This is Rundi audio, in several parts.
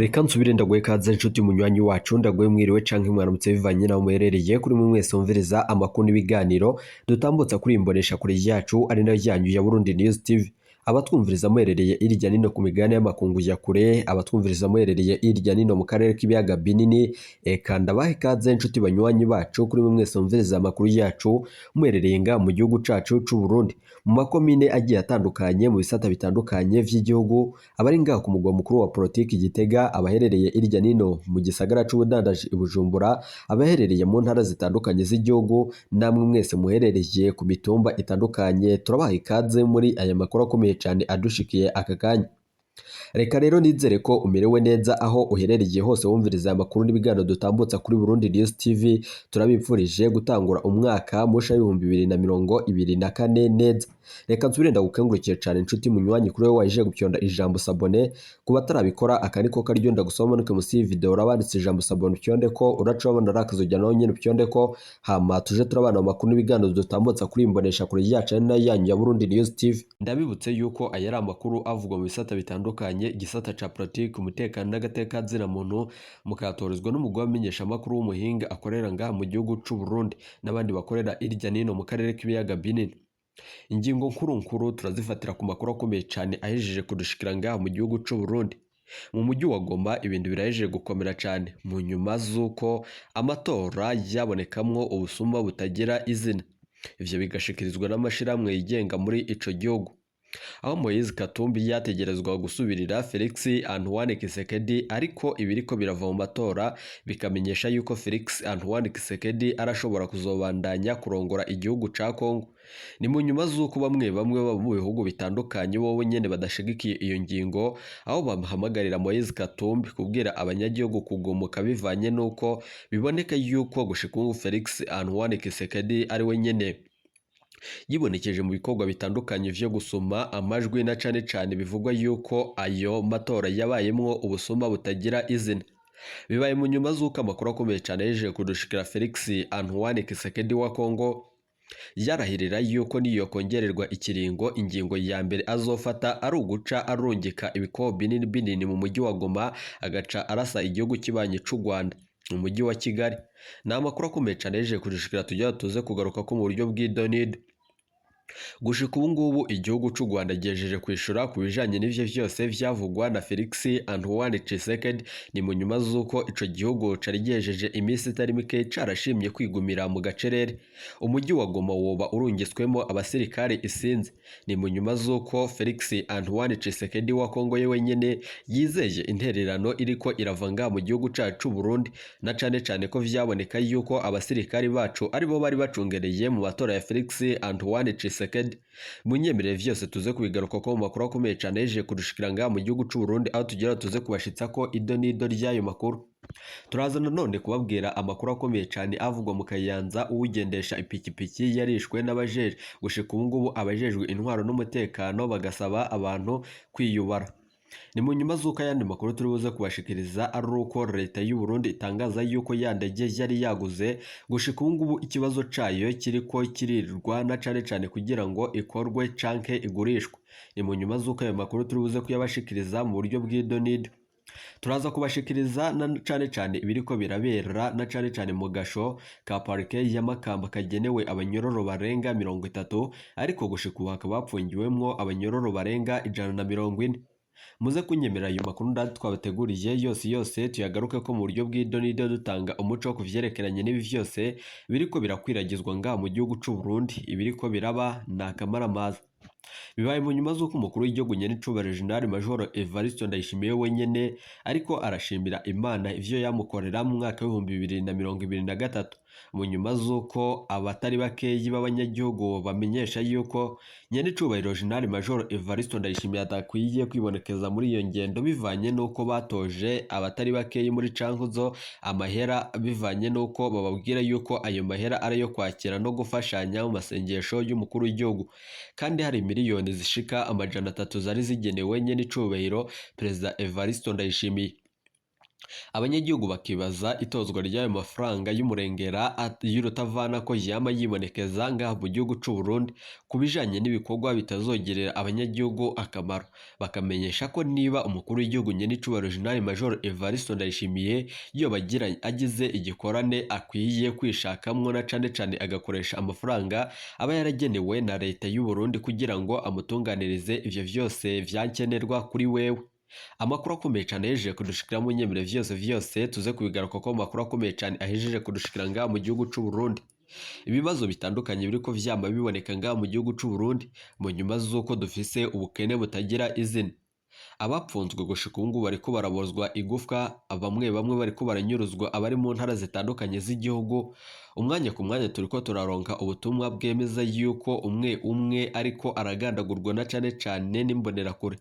Reka nsubire ndaguhe ikaze nshuti munywanyi wacu, ndaguhe mwiriwe canke mwaramutse bivanye naho muherereye. Kuri mwe mwese mwumviriza amakuru n'ibiganiro dutambutsa kuri iyi mboneshakure yacu ari nayo yanyu ya Burundi News TV. Abatwumviriza muherereye irya nino ku migabane y'amakungu ya kure, abatwumviriza muherereye irya nino mu karere k'ibiyaga binini, eka ndabaha ikaze nshuti banywanyi bacu. Kuri mwe mwese mwumviriza amakuru yacu muherereye ngaha mu gihugu cacu c'u Burundi, mu makomine agiye atandukanye, mu bisata bitandukanye vy'igihugu, abari ngaha ku mugwa mukuru wa politiki Gitega, abaherereye irya nino mu gisagara c'ubudandaji i Bujumbura, abaherereye mu ntara zitandukanye z'igihugu, namwe mwese muherereye ku mitumba itandukanye, turabaha ikaze muri aya makuru akomeye cane adushikiye aka kanya. Reka rero nizere ko umerewe neza aho uherereye hose wumviriza aya makuru n'ibiganiro dutambutsa kuri Burundi News TV. Turabipfurije gutangura umwaka musha w'2024 neza. Reka nsubire ndagukengurukiye cane nshuti munywanyi kuri wewe waje gupyonda ijambo s'abonner. Ku batarabikora, aka niko karyo ndagusaba manuke musi y'iyi video urabanditse ijambo s'abonner, upyonde ko uraca wabona ari akazogera naho nyene upyonde ko, hama tuje turabana mu makuru n'ibiganiro dutambutsa kuri iyi mboneshakure yacu ari nayo yanyu ya Burundi News TV. Ndabibutse yuko aya ari amakuru avugwa mu bisata bitandukanye, igisata ca politiki, umutekano n'agateka muntu, mukayatorezwa n'umugwi w'abamenyeshamakuru w'umuhinga akorera ngaha mu gihugu c'u Burundi n'abandi bakorera irya nino mu karere k'ibiyaga binini. Ingingo nkuru nkuru turazifatira ku makuru akomeye cane ahejeje kudushikira ngaha mu gihugu c'u Burundi. Mu mujyi wa Goma ibintu birahejeje gukomera cane mu nyuma z'uko amatora yabonekamwo ubusuma butagira izina. Ivyo bigashikirizwa n'amashirahamwe yigenga muri ico gihugu. Aho Moise Katumbi yategerezwa gusubirira Felix Antoine Tshisekedi, ariko ibiriko birava mu matora bikamenyesha yuko Felix Antoine Tshisekedi arashobora kuzobandanya kurongora igihugu ca Congo. Ni mu nyuma z'uko bamwe bamwe baba mu bihugu bitandukanye bobo nyene badashigikiye iyo ngingo, aho bahamagarira Moise Katumbi kubwira abanyagihugu kugumuka bivanye n'uko biboneka yuko gushika ubu Felix Antoine Tshisekedi ari we nyene yibonekeje mu bikorwa bitandukanye vyo gusoma amajwi, na cane cane bivugwa yuko ayo matora yabayemwo ubusuma butagira izina. Bibaye mu nyuma z'uko amakuru akomeye cane yejeje kudushikira, Felix Antoine Tshisekedi wa Congo yarahirira yuko niyo kongererwa ikiringo, ingingo ya mbere azofata ari uguca arungika ibikobo binini binini mu mujyi wa Goma, agaca arasa igihugu kibanyi c'u Rwanda mu mujyi wa Kigali. Ni amakuru akomeye cane yejeje kudushikira, tujya tuze kugaruka ko mu buryo bw'idonido. Gushika ubu ngubu igihugu c'u Rwanda gihejeje kwishura ku bijanye n'ivyo vyose vyavugwa na Felix Antoine Tshisekedi. Ni mu nyuma z'uko ico gihugu cari gihejeje iminsi itari mike carashimye kwigumira mu gacerere. Umujyi wa Goma woba urungitswemo abasirikare isinzi. Ni mu nyuma z'uko Felix Antoine Tshisekedi wa Congo ye wenyene yizeye intererano iriko irava ngaha mu gihugu cacu c'u Burundi, na cane cane ko vyaboneka yuko abasirikari bacu aribo bari bacungereye mu matora ya Felix Antoine Tshisekedi. Munyemerere vyose tuze kubigaruka ko mu makuru akomeye cane yejeje kudushikira ngaha mu gihugu c'u Burundi, aho tugira tuze kubashitsa ko ido n'ido ry'ayo makuru. Turaza nanone kubabwira amakuru akomeye cane avugwa mu Kayanza, uwugendesha ipikipiki yarishwe n'abajeje. Gushika ubu ngubu abajejwe intwaro n'umutekano bagasaba abantu kwiyubara. Ni mu nyuma z'uko ayandi makuru turi buze kubashikiriza ari uko leta y'u Burundi itangaza yuko ya ndege yari yaguze, gushika ubu ngubu ikibazo cayo kiriko kirirwa na cane cane kugira ngo ikorwe canke igurishwe. Ni mu nyuma z'uko ayo makuru turi buze kuyabashikiriza mu buryo bw'idonido. Turaza kubashikiriza na cane cane ibiriko birabera na cane cane mu gasho ka parike ya Makamba kagenewe abanyororo barenga 30, ariko gushika ubu hakaba hapfungiwemwo abanyororo barenga 140. Muze kunyemerera ayo makuru ndadi twabateguriye yose yose tuyagaruke ko mu buryo bw'idonido, dutanga umuco ku vyerekeranye n'ibi vyose biriko birakwiragizwa ngaha mu gihugu c'u Burundi. Ibiriko biraba ni akamaramaza. Bibaye mu nyuma z'uko umukuru w'igihugu nyenicubahiro Jenerali Majoro Evariste Ndayishimiye wenyene ariko arashimira Imana ivyo yamukorera mu mwaka w'2023, mu nyuma z'uko abatari bakeyi b'abanyagihugu bamenyesha yuko nyenicubahiro Jenerali Majoro Evariste Ndayishimiye adakwiye kwibonekeza muri iyo ngendo, bivanye n'uko batoje abatari bakeyi muri Cankuzo amahera, bivanye n'uko bababwira yuko ayo mahera ari ayo kwakira no gufashanya mu masengesho y'umukuru w'igihugu, kandi hari miliyoni zishika 300 zari zigenewe nyenicubahiro Perezida Evariste Ndayishimiye. Abanyagihugu bakibaza itozwa ry'ayo mafaranga y'umurengera y'urutavana ko yama yibonekeza ngaha mu gihugu c'u Burundi ku bijanye n'ibikorwa bitazogirira abanyagihugu akamaro. Bakamenyesha ko niba umukuru w'igihugu nyenicubahiro Jenerali Major Evariste Ndayishimiye yoba agize igikorane akwiye kwishakamwo na cane cane agakoresha amafaranga aba yaragenewe na leta y'u Burundi kugira ngo amutunganirize ivyo vyose vyankenerwa kuri wewe. Amakuru akomeye cane ahejeje kudushikira mu nyemere vyose vyose tuze kubigaruka ko amakuru akomeye cane ahejeje kudushikira ngaha mu gihugu c'u Burundi. Ibibazo bitandukanye biriko vyama biboneka ngaha mu gihugu c'u Burundi mu nyuma z'uko dufise ubukene butagira izina. Abapfunzwe gushika ubu ngubu bariko barabozwa igufwa, bamwe bamwe bariko baranyuruzwa abari mu ntara zitandukanye z'igihugu. Umwanya ku mwanya turiko turaronka ubutumwa bwemeza yuko umwe umwe ariko aragandagurwa na cane cane n'imbonerakure.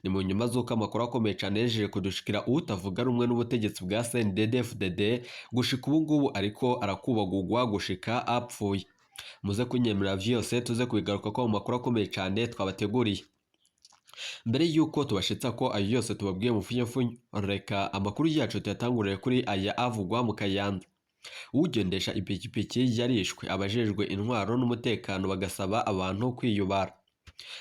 Ni mu nyuma z'uko amakuru akomeye cane yejeje kudushikira utavuga rumwe n'ubutegetsi bwa CNDD-FDD gushika ubu ngubu ariko arakubagurwa gushika apfuye. Muze kunyemerera vyose tuze kubigaruka ko mu makuru akomeye cane twabateguriye. Mbere yuko tubashitsa ko ayo yose tubabwiye mu funyafunyo, reka amakuru yacu tuyatangurire kuri aya avugwa mu Kayanza. Ugendesha ipikipiki yarishwe, abajejwe intwaro n'umutekano bagasaba abantu kwiyubara.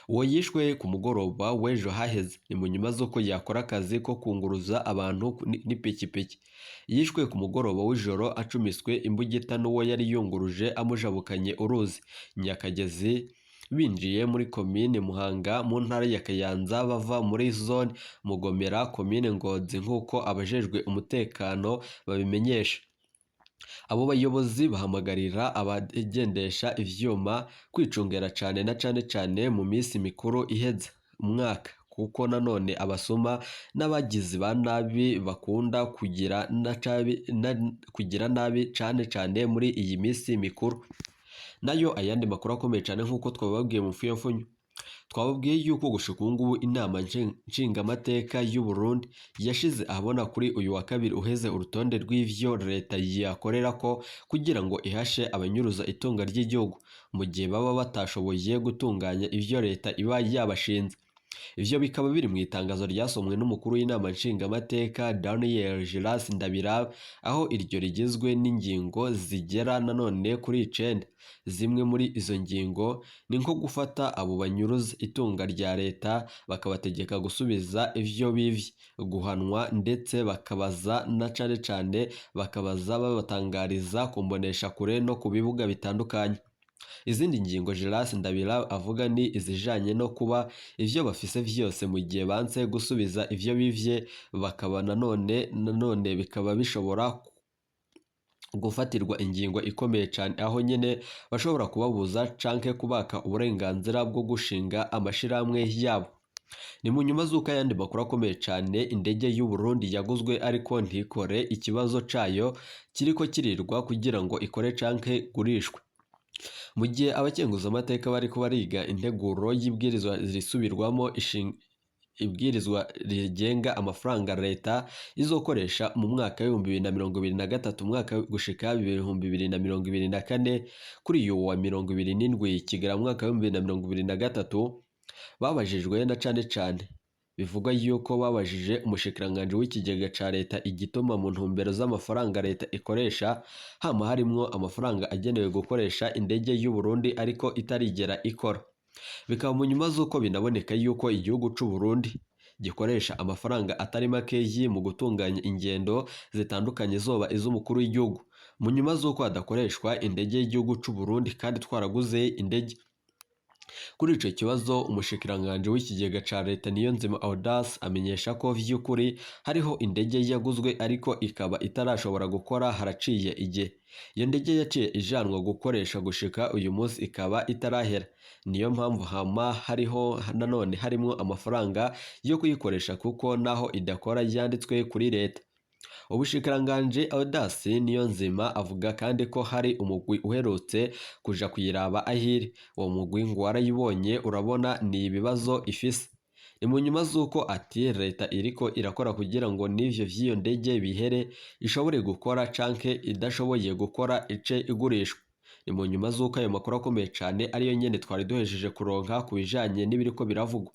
Uwo yishwe ku mugoroba w'ejo haheze, ni mu nyuma z'uko yakora akazi ko kunguruza abantu n'ipikipiki. Yishwe ku mugoroba w'ijoro acumiswe imbugita n'uwo yari yunguruje amujabukanye uruzi Nyakagezi, binjiye muri komine Muhanga mu ntara ya Kayanza bava muri zone Mugomera komine Ngozi nk'uko abajejwe umutekano babimenyesha. Abo bayobozi bahamagarira abagendesha ivyuma kwicungera cane na cane cane mu misi mikuru iheze umwaka, kuko nanone abasuma n'abagizi ba nabi bakunda kugira nabi cane cane muri iyi misi mikuru. Nayo ayandi makuru akomeye cane nk'uko twababwiye mu mfunyamfunyo, twababwiye yuko gushika ubu ngubu inama nshingamateka y'u Burundi yashize ahabona kuri uyu wa kabiri uheze urutonde rw'ivyo leta yakorerako kugira ngo ihashe abanyuruza itunga ry'igihugu mu gihe baba batashoboye gutunganya ivyo leta iba yabashinze. Ivyo bikaba biri mu itangazo ryasomwe n'umukuru w'inama nshingamateka Daniel Giras Ndabirabe, aho iryo rigizwe n'ingingo zigera nanone kuri 9. Zimwe muri izo ngingo ni nko gufata abo banyuruza itunga rya leta bakabategeka gusubiza ivyo bivye, guhanwa ndetse bakabaza na cane cane bakabaza babatangariza ku mboneshakure no ku bibuga bitandukanye. Izindi ngingo Giras Ndabirabe avuga ni izijanye no kuba ivyo bafise vyose mu gihe banse gusubiza ivyo bivye, bakaba nanone bikaba bishobora gufatirwa ingingo ikomeye cane aho nyene bashobora kubabuza canke kubaka uburenganzira bwo gushinga amashirahamwe yabo. Ni mu nyuma z'uko ayandi makuru akomeye cane indege y'u Burundi yaguzwe ariko ntikore, ikibazo cayo kiriko kirirwa kugira ngo ikore canke igurishwe. Mu gihe abakenguzamateka bariko bariga integuro y'ibwirizwa risubirwamo ibwirizwa rigenga amafaranga leta izokoresha mu mwaka w'2023 umwaka gushika 2024, kuri uyu wa 27 Kigarama mwaka w'2023, babajijwe na cane cane bivugwa yuko babajije umushikiranganji w'ikigega ca leta igituma mu ntumbero z'amafaranga leta ikoresha hama harimwo amafaranga agenewe gukoresha indege y'u Burundi ariko itarigera ikora. Bikaba mu nyuma z'uko binaboneka yuko igihugu c'u Burundi gikoresha amafaranga atari makeyi mu gutunganya ingendo zitandukanye zoba iz'umukuru w'igihugu, mu nyuma z'uko hadakoreshwa indege y'igihugu c'u Burundi kandi twaraguze indege. Kuri ico kibazo umushikiranganji w'ikigega ca leta Niyonzima Audace amenyesha ko vy'ukuri hariho indege yaguzwe ariko ikaba itarashobora gukora haraciye igihe. Iyo ndege yaciye ijanwa gukoresha gushika uyu munsi ikaba itarahera. Niyo mpamvu hama hariho nanone harimwo amafaranga yo kuyikoresha kuko naho idakora yanditswe kuri leta. Ubushikiranganji Audace Niyonzima avuga kandi ko hari umugwi uherutse kuja kuyiraba ahiri. Uwo mugwi ngo warayibonye urabona ni ibibazo ifise. Ni mu nyuma z'uko ati leta iriko irakora kugira ngo n'ivyo vy'iyo ndege bihere ishobore gukora canke idashoboye gukora ice igurishwa. Ni mu nyuma z'uko ayo makuru akomeye cane ariyo nyene twari duhejeje kuronka ku bijanye n'ibiriko biravugwa.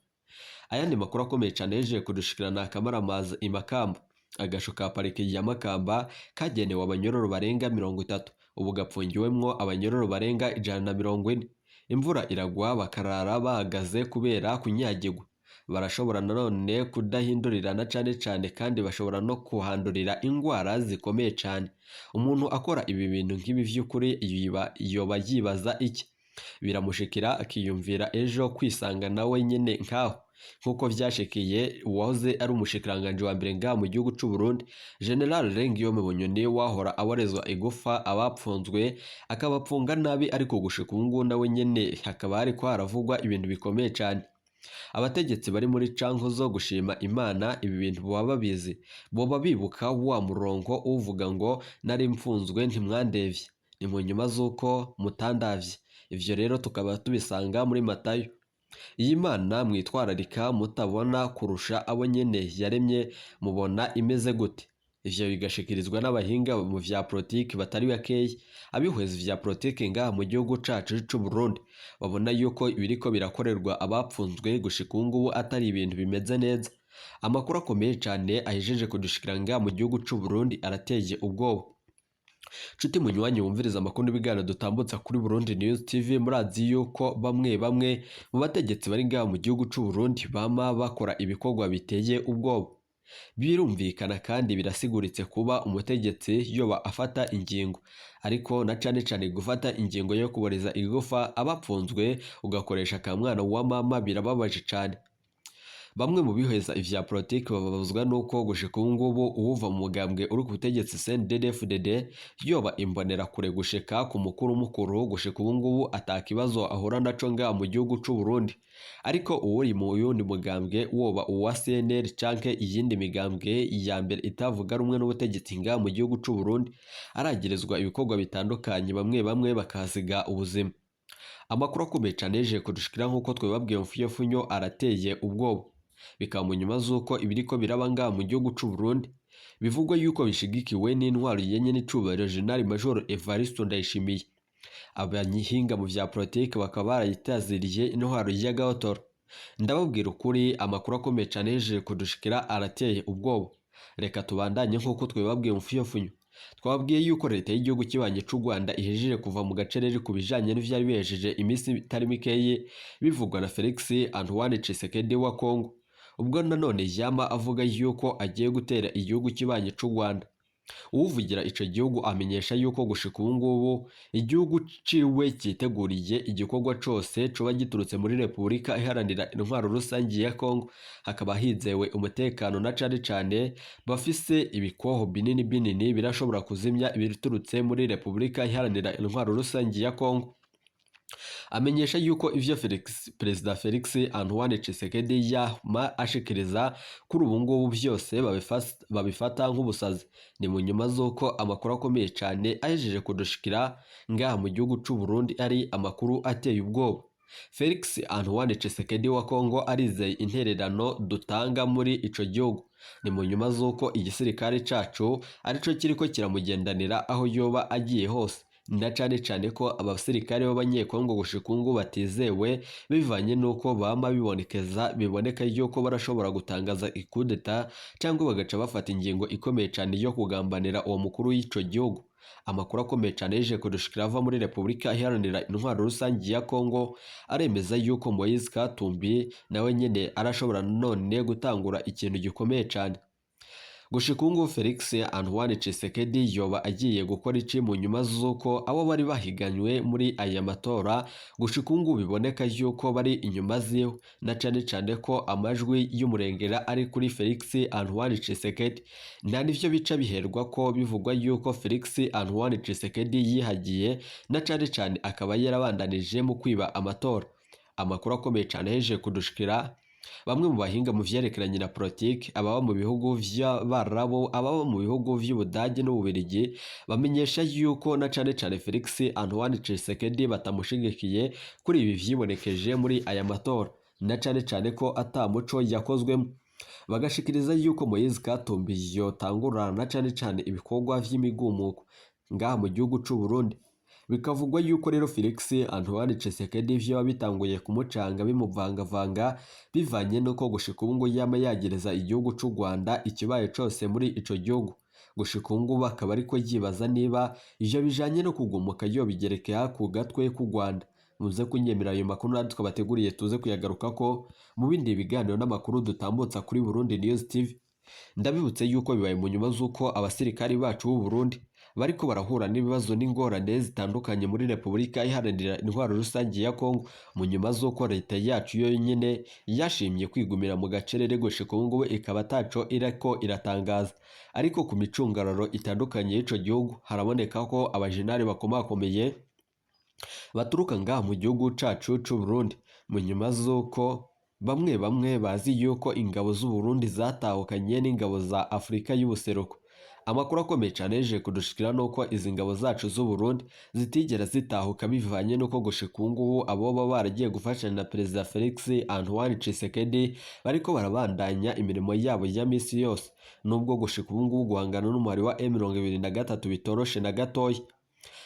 Ayandi makuru akomeye cane yejeje kudushikirana akamaramaza i Makamba. Agasho ka parike ya Makamba kagenewe abanyororo barenga 30, ubu gapfungiwemwo abanyororo barenga 140. Imvura iragwa bakarara bahagaze kubera kunyagirwa. Barashobora nanone kudahindurirana cane cane kandi bashobora no kuhandurira ingwara zikomeye cane. Umuntu akora ibi bintu nk'ibi vy'ukuri yoba yibaza iki? Biramushikira akiyumvira ejo kwisanga nawe nyene nkaho, nk'uko vyashikiye uwahoze ari umushikiranganji wa mbere ngaha mu gihugu c'u Burundi, General Guillaume Bunyoni, wahora aborezwa igufa abapfunzwe akabapfunga nabi, ariko gushika ubu ngubu nawe nyene hakaba hariko haravugwa ibintu bikomeye cane. Abategetsi bari muri cankuzo gushima Imana ibi bintu boba babizi, boba bibuka wa murongo uvuga ngo nari mfunzwe ntimwandevye, ni mu nyuma z'uko mutandavye. Ivyo rero tukaba tubisanga muri Matayo. Iyi Mana mwitwararika mutabona kurusha abo nyene yaremye mubona imeze gute? Ivyo bigashikirizwa n'abahinga mu vya politiki batari bakeya, abihweza ivya politiki ngaha mu gihugu cacu c'u Burundi babona yuko ibiriko birakorerwa abapfunzwe gushika ubu ngubu atari ibintu bimeze neza. Amakuru akomeye cane ahejeje kudushikira ngaha mu gihugu c'u Burundi arateye ubwoba. Nshuti munywanyi wumviriza amakuru n'ibiganiro dutambutsa kuri Burundi News TV, murazi yuko bamwe bamwe mu bategetsi bari ngaha mu gihugu c'u Burundi bama bakora ibikorwa biteye ubwoba. Birumvikana kandi birasiguritse kuba umutegetsi yoba afata ingingo, ariko na cane cane gufata ingingo yo kuboreza igufa abapfunzwe ugakoresha ka mwana wa mama birababaje cane. Bamwe mu bihweza ivya politiki bababazwa nuko gushika ubu ngubu uwuva mu mugambwe uri ku butegetsi CNDD-FDD yoba imbonera kure gushika ku mukuru mukuru, gushika ubu ngubu atakibazo ahura naco ngaha mu gihugu c'u Burundi. Ariko uwuri mu yundi mugambwe woba uwa CNL canke iyindi migambwe ya mbere itavuga rumwe n'ubutegetsi ngaha mu gihugu c'u Burundi aragirizwa ibikorwa bitandukanye, bamwe bamwe bakahasiga ubuzima. Amakuru akomeye cane yeje kudushikira nk'uko twabibabwiye mfuyefunyo arateye ubwoba. Bikaba mu nyuma z'uko ibiriko biraba ngaha mu gihugu c'u Burundi bivugwa yuko bishigikiwe n'intwaro yenye n'icubahiro General Major Evariste Ndayishimiye. Abahinga mu vya politiki bakaba barayitaziriye intwaro y'agahotoro. Ndababwira ukuri, amakuru akomeye cane yeje kudushikira arateye ubwoba. Reka tubandanye nk'uko twabibabwiye mfuyefunyo. Twababwiye yuko leta y'igihugu kibanye c'u Rwanda ihejeje kuva mu gacerere ku bijanye n'ivyari bihejeje iminsi itari mikeyi bivugwa na Felix Antoine Tshisekedi wa Congo, ubwo nanone yama avuga yuko agiye gutera igihugu kibanye c'u Rwanda. Uwuvugira ico gihugu amenyesha yuko gushika ubu ngubu igihugu ciwe cyiteguriye igikorwa cose coba giturutse muri Repubulika Iharanira Intwaro Rusangi ya Congo, hakaba hizewe umutekano na cane cane bafise ibikoho binini binini birashobora kuzimya ibiturutse muri Repubulika Iharanira Intwaro Rusangi ya Congo. Amenyesha yuko ivyo Perezida Felix Antoine Tshisekedi yama ashikiriza kuri ubu ngubu vyose babifata nk'ubusazi. Ni mu nyuma z'uko amakuru akomeye cane ahejeje kudushikira ngaha mu gihugu c'u Burundi ari amakuru ateye ubwoba. Felix Antoine Tshisekedi wa Congo arizeye intererano dutanga muri ico gihugu. Ni mu nyuma z'uko igisirikare cacu arico kiriko kiramugendanira aho yoba agiye hose, na cane cane ko abasirikare b'abanyekongo gushika ubu ngubu batizewe bivanye n'uko bama bibonekeza biboneka yuko barashobora gutangaza ikudeta cyangwa bagaca bafata ingingo ikomeye cane yo kugambanira uwo mukuru w'ico gihugu. Amakuru akomeye cane yeje kudushikira ava muri Repubulika Iharanira Intwaro Rusangi ya Congo aremeza yuko Moise Katumbi nawe nyene arashobora none gutangura ikintu gikomeye cane. Gushika ubu ngubu Felix Antoine Tshisekedi yoba agiye gukora iki mu nyuma z'uko abo bari bahiganywe muri aya matora gushika ubu ngubu biboneka yuko bari inyuma ziwe, na cane cane ko amajwi y'umurengera ari kuri Felix Antoine Tshisekedi. Nta nivyo bica biherwa ko bivugwa yuko Felix Antoine Tshisekedi yihagiye na cane cane akaba yarabandanije mu kwiba amatora. Amakuru akomeye cane ahejeje kudushikira bamwe mu bahinga mu vyerekeranye na politiki, ababa mu bihugu vy'Abarabu, ababa mu bihugu vy'Ubudagi n'Ububirigi, bamenyesha yuko na cane cane Felix Antoine Tshisekedi batamushigikiye kuri ibi vyibonekeje muri aya matora, na cane cane ko ata muco yakozwemo. Bagashikiriza yuko Moise Katumbi yotangurana na cane cane ibikorwa vy'imigumuko ngaha mu gihugu c'u Burundi. Bikavugwa yuko rero Felix Antoine Tshisekedi vyoba bitanguye kumucanga bimuvangavanga, bivanye nuko gushika ubu ngo yama yagereza igihugu c'u Rwanda ikibaye cose muri ico gihugu. Gushika ubu ngubu akaba ariko yibaza niba ivyo bijanye no kugumuka yobigerekera ku gatwe k'u Rwanda. Muze kunyemera ayo makuru natwe twabateguriye tuze kuyagarukako mu bindi biganiro n'amakuru dutambutsa kuri Burundi News TV. Ndabibutse yuko bibaye mu nyuma z'uko abasirikari bacu b'u Burundi bariko barahura n'ibibazo n'ingorane zitandukanye muri Repubulika Iharanira Intwaro Rusange ya Kongo, mu nyuma z'uko leta yacu yonyene yashimye kwigumira mu gacerere gushika ubu ngubu ikaba ataco iriko iratangaza. Ariko ku micungararo itandukanye y'ico gihugu haraboneka ko abajenali bakomakomeye baturuka ngaha mu gihugu cacu c'u Burundi, mu nyuma z'uko bamwe bamwe bazi yuko ingabo z'u Burundi zatahukanye n'ingabo za Afurika y'ubuseruko. Amakuru akomeye cane yaje kudushikira nuko izi ngabo zacu z'u Burundi zitigera zitahuka, bivanye nuko gushika ubu ngubu abo baba baragiye gufashanya na Perezida Felix Antoine Tshisekedi bariko barabandanya imirimo yabo ya misi yose, nubwo gushika ubu ngubu guhangana n'umuhari wa M23 bitoroshe na gatoya.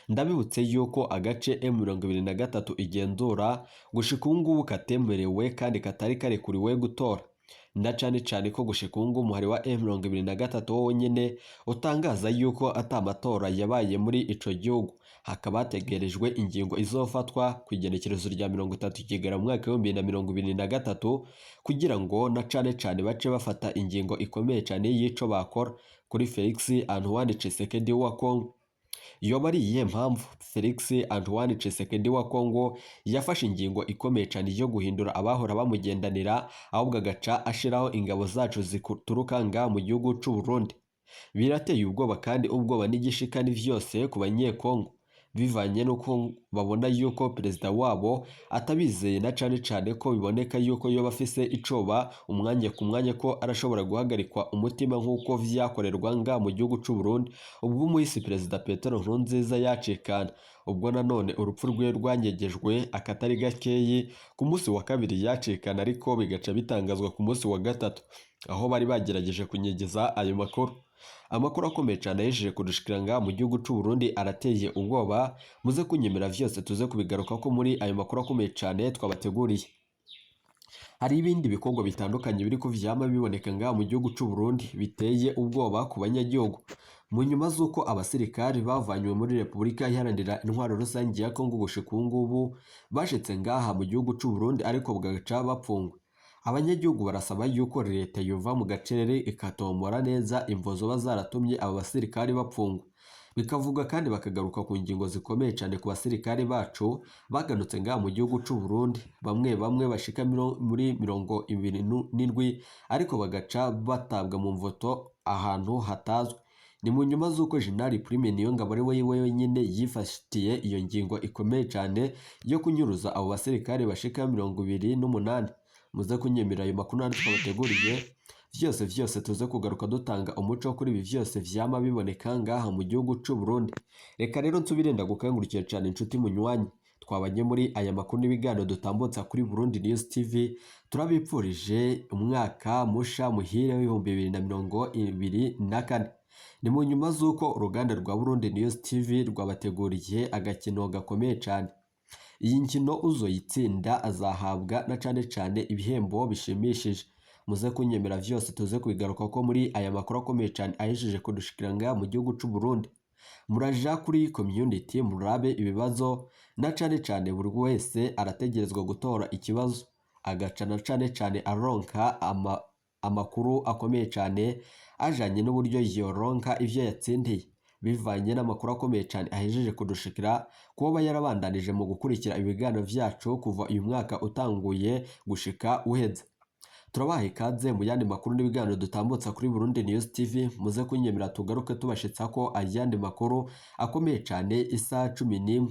Ndabibutse yuko agace M23 igenzura gushika ubu ngubu katemerewe kandi katari karekuriwe gutora, na cane cane ko gushika ubu ngubu umuhari wa M23 wonyene utangaza yuko ata matora yabaye muri ico gihugu. Hakaba hategerejwe ingingo izofatwa ku igenekerezo rya 30 Kigarama mu mwaka w'ibihumbi 2023, kugira ngo na cane cane bace bafata ingingo ikomeye cane y'ico bakora kuri Felix Antoine Tshisekedi wa Kongo. Yoba ari iyihe mpamvu Felix Antoine Tshisekedi wa Kongo yafashe ingingo ikomeye cyane yo guhindura abahora bamugendanira, ahubwo agaca ashiraho ingabo zacu zituruka ngaha mu gihugu c'u Burundi? Birateye ubwoba kandi ubwoba n'igishika ni vyose ku banyekongo, bivanye nuko babona yuko perezida wabo atabizeye, na cane cane ko biboneka yuko yoba afise icoba umwanya ku mwanya ko arashobora guhagarikwa umutima nk'uko vyakorerwa nga mu gihugu c'u Burundi ubwo umuhisi perezida Petero Nkurunziza yacikana, ubwo nanone urupfu rwe rwanyegejwe akatari gakeyi ku munsi wa kabiri yacikana, ariko bigaca bitangazwa ku munsi wa gatatu aho bari bagerageje kunyegeza ayo makuru. Amakuru akomeye cyane yejeje kudushikira ngaha mu gihugu c'u Burundi arateye ubwoba, muze kunyemera vyose tuze kubigaruka ko muri ayo makuru akomeye cyane twabateguriye. Hari ibindi bikorwa bitandukanye biriko vyama biboneka ngaha mu gihugu c'u Burundi biteye ubwoba ku banyagihugu, mu nyuma z'uko abasirikari bavanywe muri Repubulika Iharanira Intwaro Rusange ya Kongo gushika ubu ngubu bashitse ngaha mu gihugu c'u Burundi ariko bagaca bapfungwa. Abanyagihugu barasaba yuko leta yova mu gacerere ikatombora neza imvo zoba zaratumye aba basirikari bapfungwa. Bikavuga kandi bakagaruka ku ngingo zikomeye cyane ku basirikari bacu baganutse ngaha mu gihugu c'u Burundi, bamwe bamwe bashika muri 27 ariko bagaca batabwa mu mvoto ahantu hatazwi. Ni mu nyuma z'uko Jenerali Prime Niyongabo ari we wenyine yifatiye iyo ngingo ikomeye cyane yo kunyuruza abo basirikari bashika 28. Muze kunyemera ayo makuru natwe twabateguriye vyose vyose tuze kugaruka dutanga umuco kuri ibi vyose vyama biboneka ngaha mu gihugu c'u Burundi. Reka rero nsubire ndagukangurikira cyane inshuti munywanyi twabanye muri aya makuru n'ibiganiro dutambutsa kuri Burundi News TV. Turabipfurije umwaka musha muhire w'2024. Ni mu nyuma z'uko uruganda rwa Burundi News TV rwabateguriye agakino gakomeye cyane. Iyi nkino uzoyitsinda azahabwa na cane cane ibihembo bishimishije. Muze kunyemera vyose tuze kubigaruka ko muri aya makuru akomeye cyane ahejeje kudushikira ngaha mu gihugu c'u Burundi. Muraja kuri community murabe ibibazo, na cane cane buri wese arategerezwa gutora ikibazo agaca na cane cane aronka amakuru akomeye cyane ajanye n'uburyo yoronka ivyo yatsindiye, bivanye n'amakuru akomeye cyane ahejeje kudushikira kuba yarabandanije mu gukurikira ibiganiro vyacu kuva uyu mwaka utanguye gushika uheze. Turabaha ikaze mu yandi makuru n'ibiganiro dutambutsa kuri Burundi News TV. Muze kunyemera tugaruke tubashitsa ko ayandi makuru akomeye cyane isaha 11.